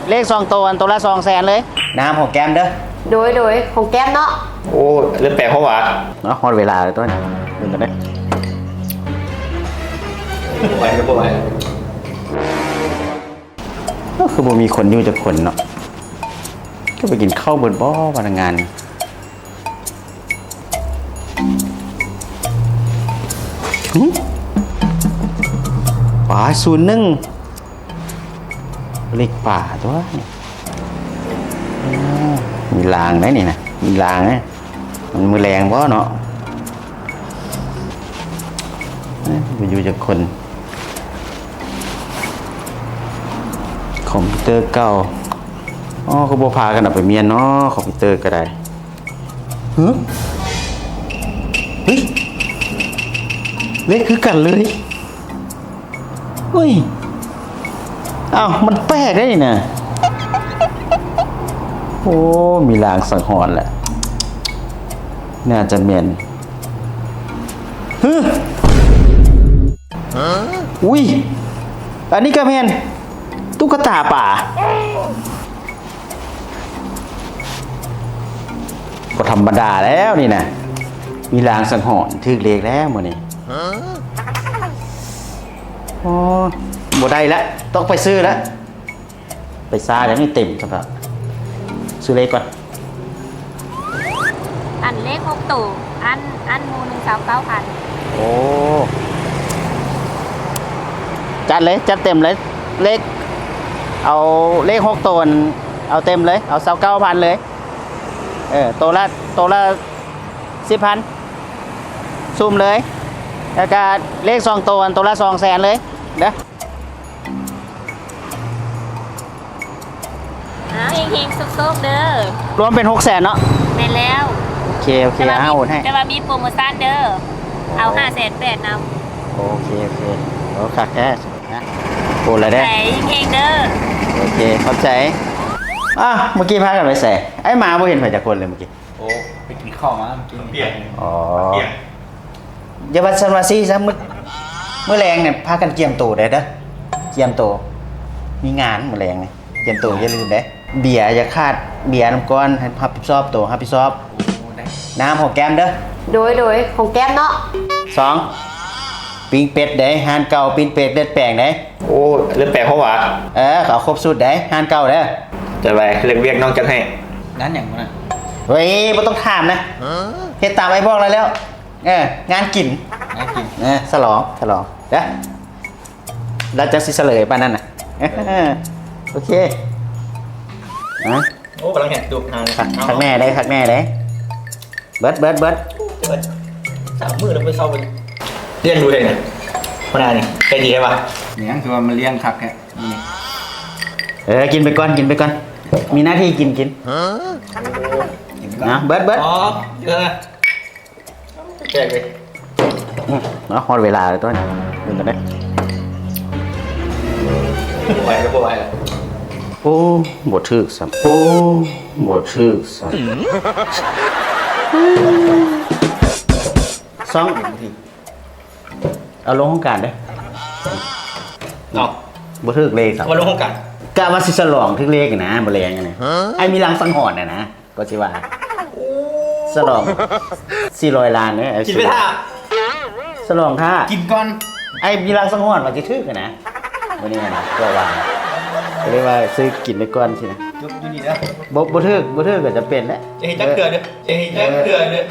ເລກສອງໂຕ ອັນໂຕລະສອງແສນເລີຍ. ນ້ຳຫອມແກ້ມເດີ. ໂດຍ ໂດຍ ຫອມແກ້ມເນາະ. ໂອ້ ເລີ່ມແປກເພາະວ່າ ເນາະ ຮອດເວລາແລ້ວຕົວະ ເບິ່ງກັນເດີ. ບໍ່ໄຫວແລ້ວ ບໍ່ໄຫວແລ້ວ. ກໍຄືບໍ່ມີຄົນຢູ່ຈັກຄົນເນາະ. ກໍໄປກິນເຂົ້າເບິດບໍ່ ພະນັກງານນີ້? ຫຶ? ປາ ສູນໜຶ່ງ ເລກປາຕົວະນີ້. ໂອ້ ມີລາງໄດ໋ນີ້ນະ ມີລາງນະ. ມັນມື້ແລງບໍ່ເນາະ? ເອີ ບໍ່ຢູ່ຈັກຄົນ. ຄອມພິວເຕີເກົ່າ. ອໍ ຄືບໍ່ພາກັນເອົາໄປມ້ຽນເນາະ ຄອມພິວເຕີກໍໄດ້. ຫຶ? ເຮີ້ຍ ເລກຄືກັນເລີຍ. ເຮີ້ຍ ອ້າວ ມັນແປກໄດ໋ນີ້ນະ. ໂອ້ ມີລາງສັງຫອນແຫຼະ ໜ້າຈະແມ່ນ. ຫຶ? ອຸ້ຍ ອັນນີ້ກໍແມ່ນຕຸກກະຕາປາ. ບໍ່ທຳມະດາແລ້ວນີ້ນະ ມີລາງສັງຫອນ ຖືກເລກແລ້ວມື້ນີ້. ໂອ້ ບໍ່ໄດ້ລະ ຕ້ອງໄປຊື້ລະ. ໄປຊ້າແລ້ວນີ້ເຕັມຊັ້ນລະ. ຊື້ເລກກ່ອນ. ອັນເລກຫົກໂຕ ອັນ ອັນໝູ່ໜຶ່ງ ຊາວເກົ້າພັນ. ໂອ້ ຈັດເລີຍ ຈັດເຕັມເລີຍ. ເລກ ເອົາເລກຫົກໂຕ ເອົາເຕັມເລີຍ ເອົາຊາວເກົ້າພັນເລີຍ. ເອີ ໂຕລະ ໂຕລະສິບພັນ ສຸ່ມເລີຍ. ແລ້ວກະເລກສອງໂຕ ອັນໂຕລະສອງແສນເລີຍເດີ. ອ້າວ ເຮັງໆ ໂຊກໆ ເດີ. ລວມເປັນຫົກແສນເນາະ? ແມ່ນແລ້ວ. ໂອເຄ ໂອເຄ ແຕ່ວ່າມີ ໂອນໃຫ້ ແຕ່ວ່າມີໂປຣໂມຊັນເດີ. ອໍ ເອົາຫ້າແສນແປດນຳ. ໂອເຄ ໂອເຄ ໂອ້ ຄັກແທ້ນະ. ໂອນແລ້ວເດີ. ເຮັງໆ ເດີ. ໂອເຄ ຂອບໃຈ. ອ້າວ ເມື່ອກີ້ພາກັນໄປໃສ? ໄອ້ໝາບໍ່ເຫັນໃຜຈັກຄົນເລີຍເມື່ອກີ້. ໂອ້ ໄປກິນເຂົ້າມາເມື່ອກີ້ນີ້. ອໍ ຢ່າວ່າຊັ້ນວ່າຊີ້ຊະ ມື້ ມື້ແລງນີ້ພາກັນກຽມໂຕໄດ້ເດີ ກຽມໂຕ ມີງານມື້ແລງນີ້ ກຽມໂຕ ຢ່າລືມເດ້. ເບຍຢ່າຂາດ ເບຍນຳກ່ອນ ໃຫ້ຮັບຜິດຊອບໂຕ ຮັບຜິດຊອບ. ໂອ້ ໄດ້ ນ້ຳຫອມແກ້ມເດີ. ໂດຍ ໂດຍ ຫອມແກ້ມເນາະ. ສອງ ປີ້ງເປັດເດ້ ຮ້ານເກົ່າ ປີ້ງເປັດເລືອດແປງເດ້. ໂອ້ ເລືອດແປງເພາະວ່າ ເອີ ເຂົາເອົາຄົບຊຸດເດ້ ຮ້ານເກົ່າເດີ. ຈັດໄປ ເລື່ອງວຽກນ້ອງຈັດໃຫ້. ຮ້ານຫຍັງວະນະ? ເຮີ້ຍ ບໍ່ຕ້ອງຖາມນະ ເຮັດຕາມອ້າຍບອກແລ້ວ. ເອີ ງານກິນ ງານກິນ ເອີ ສະຫຼອງ ສະຫຼອງເດີ. ແລ້ວຈັ່ງຊິສະເຫຼີຍປານນັ້ນນະ. ໂອເຄ ຮະ? ໂອ້ ກຳລັງເຮັດຢູ່ ຄັກ ຄັກແນ່ເດ້ ຄັກແນ່ເດ້. ເບິດ ເບິດ ເບິດ. ສາມມື້ແລ້ວບໍ່ເຊົາເລີຍ. ລ້ຽງດູເດ້ນະ ຫົວໜ້ານີ້ ໃຈດີແທ້ວະ. ແມ່ນ ຄືວ່າມັນລ້ຽງຄັກແທ້. ເອີ ກິນໄປກ່ອນ ກິນໄປກ່ອນ ມີໜ້າທີ່ກິນ ກິນ. ເນາະ ເບິດ ເບິດ. ອໍ ເອີ ແຈກເລີຍ. ອືມ ເນາະ ຮອດເວລາແລ້ວຕົວະ ເບິ່ງກັນເດີ້. ບໍ່ໄຫວແລ້ວ ບໍ່ໄຫວແລ້ວ. ໂອ້ ບໍ່ຖືກຊ້ຳ ໂອ້ ບໍ່ຖືກຊ້ຳ. ສອງ ເອົາລົງຫ້ອງການເດີ້. ເອົາ ບໍ່ຖືກເລກຊ້ຳ ເອົາລົງຫ້ອງການ. ກະວ່າຊິສະຫຼອງຖືກເລກນະ ມື້ແລງນີ້ ອ້າຍມີລາງສັງຫອນນະນະ ກໍຊິວ່າ ສະຫຼອງສີ່ຮ້ອຍລ້ານເດ້. ກິນໄປຖ້າ ສະຫຼອງຖ້າ ກິນກ່ອນ. ອ້າຍມີລາງສັງຫອນວ່າຊິຖືກນະ ມື້ນີ້ນະ ກໍວ່າ ກໍເລີຍວ່າຊື້ກິນໄປກ່ອນຊີ້ນະ. ຢູ່ ຢູ່ນີ້ເດີ້. ບໍ່ ບໍ່ຖືກ ບໍ່ຖືກກໍຈຳເປັນແຫຼະ. ຈະເຮັດຈັກເທື່ອເດີ້ ຈະເຮັດຈັກເທື່ອເດີ້.